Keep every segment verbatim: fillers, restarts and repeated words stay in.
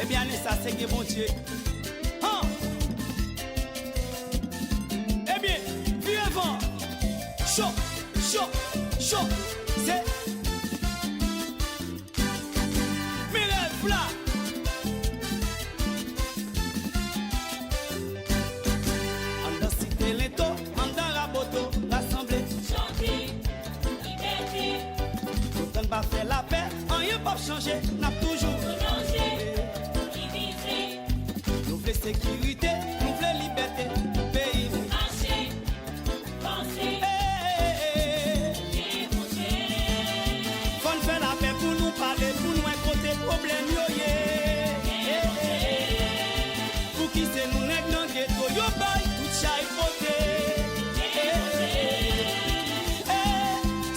Ebyen, ane sa, se gen Bondye. Han! Ebyen, vire van! Cho! Cho! Cho! Se Men rèv la! Anndan Site Lento, anndan Raboto, rasanble. Chante, libète. Toutan n pa fè lapè, anyen p ap chanje, n ap toujou. Pwolonje, divize. Nou vle sekirite, nou vle libète pou peyi nou. Mache, panse, fò n fè lapè pou nou pale, pou n wè kote pwoblèm yo ye. Pouki se nou nèg nan geto yo bay tout chay pote?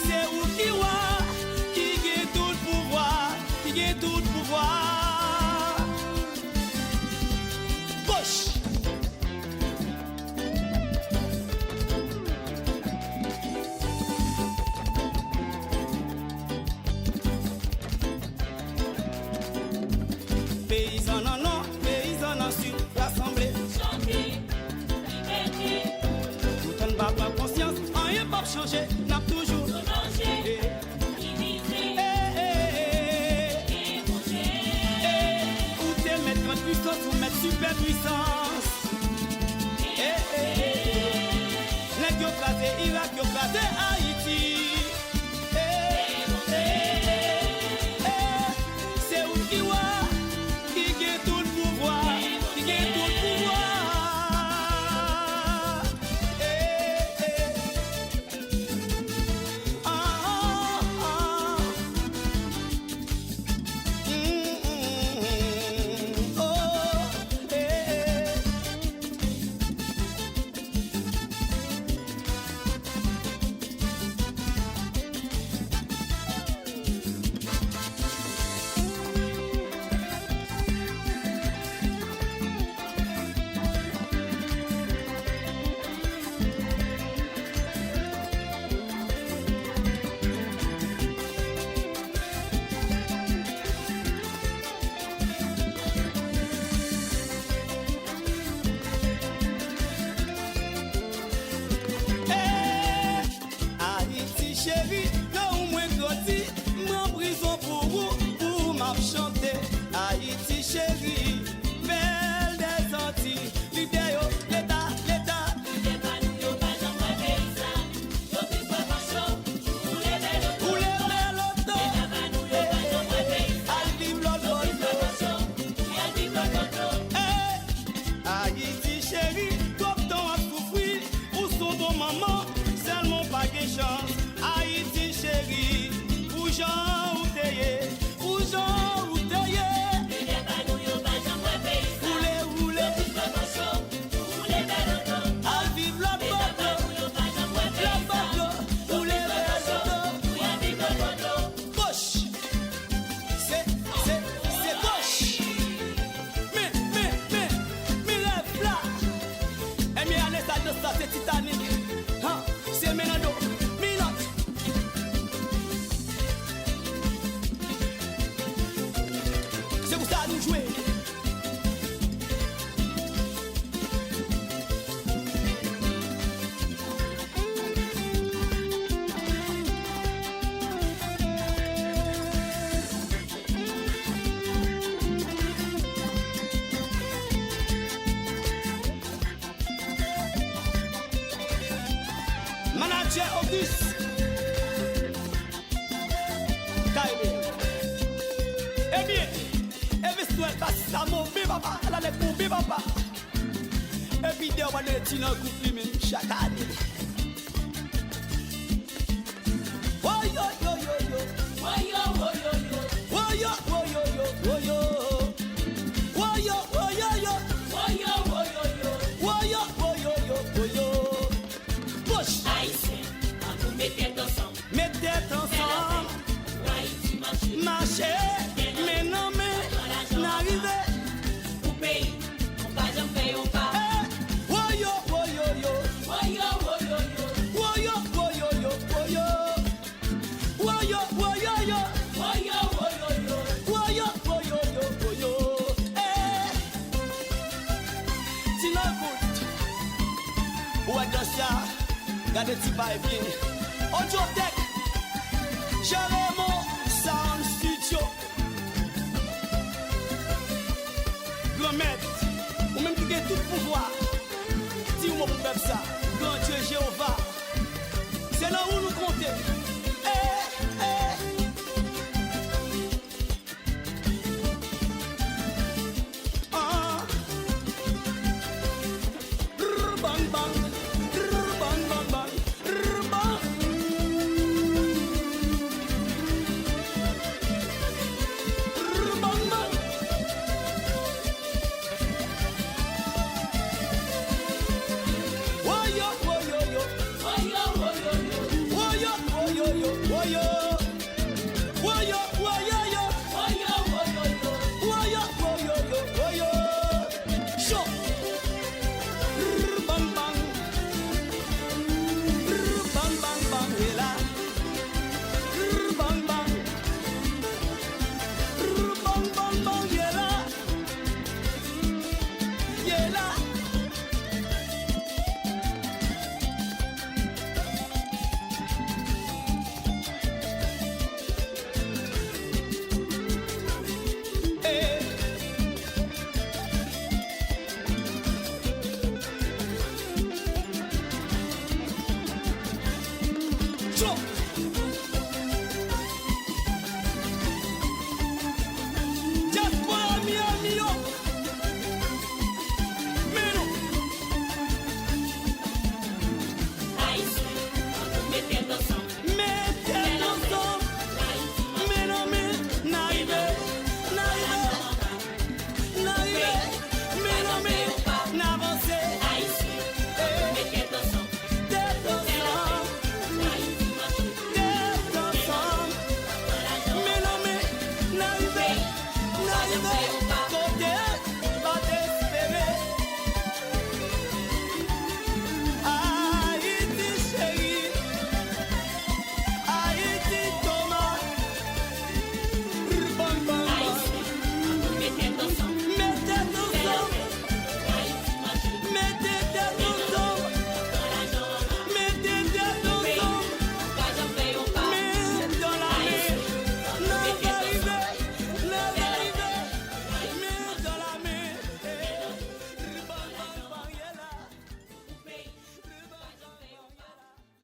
Se ou ki wa, ki gen tout pouvwa, ki gen tout pouvwa. Goch! Peyizan nan nò, peyizan nan sid, rasanble. Chante, libète. Toutan n pa pran konsyans, anyen p ap chanje, n ap toujou. Pwolonje, divize. Ou te mèt grande puissance, ou mèt super puissance. Nèg yo kraze Irak, yo kraze Ayiti. Se ou ki wa, ki gen tout pouvwa, ki gen tout pouvwa. Ayiti cheri, lè ou mwen grandi, m pran prizon pou ou, pou ou m ap chante. Ayiti cheri, bèl dèzanti, lidè yo, Leta, Leta. Lidè pa nou yo pa janm wè peyi sa. Yo pi fò pancho, ou leve loto. Ou leve loto. Leta pa nou yo pa janm wè peyi sa. Al viv lòt bò dlo. Al viv lòt bò dlo. Ayiti cheri, twòp tan w ap soufri. Ou s on bon manman, sèlman w pa gen chans. Ayiti cheri, pou jan ou te ye, pou jan ou te ye. Lidè pa nou yo pa janm wè peyi sa. Woule, woule. Yo pi fò pancho, woule vè loto. Al viv lòt bò dlo. Lòt bò dlo. Woule vè loto. Goch! Se, se, se goch! Men, men, men, men rèv la! Ebyen, ane sa, dans la, se Titanic. Han, se Menando, Minot. Se pou sa nou jwe. Manadjè Auguste. Kay Bèl. Ebyen, Evis Noël pa sa move papa, la nèg move papa. Epi Dèw pa de ti nan gwoup li menm chak ane. Woyo, yo, yo, yo. Woyo, woyo, yo. Woyo, woyo, yo, woyo. Woyo, woyo, yo. Woyo, woyo, yo. Woyo, woyo, yo, woyo. Goch! Ayisyen, ann nou met tèt ansanm. Met tèt ansanm. Mache, men nan men, n a rive. Pou peyi, nou pa janm fè yon pa. Woyo, woyo, yo. Woyo, woyo, yo. Woyo, woyo, yo, woyo. Woyo, woyo, yo. Woyo, woyo, yo. Woyo, woyo, yo. Dans sa, gade ti bay byen. Audiotech, Jean Raymond Sound Studio. Granmèt, ou menm ki gen tout pouvwa, di yon mo pou pèp sa.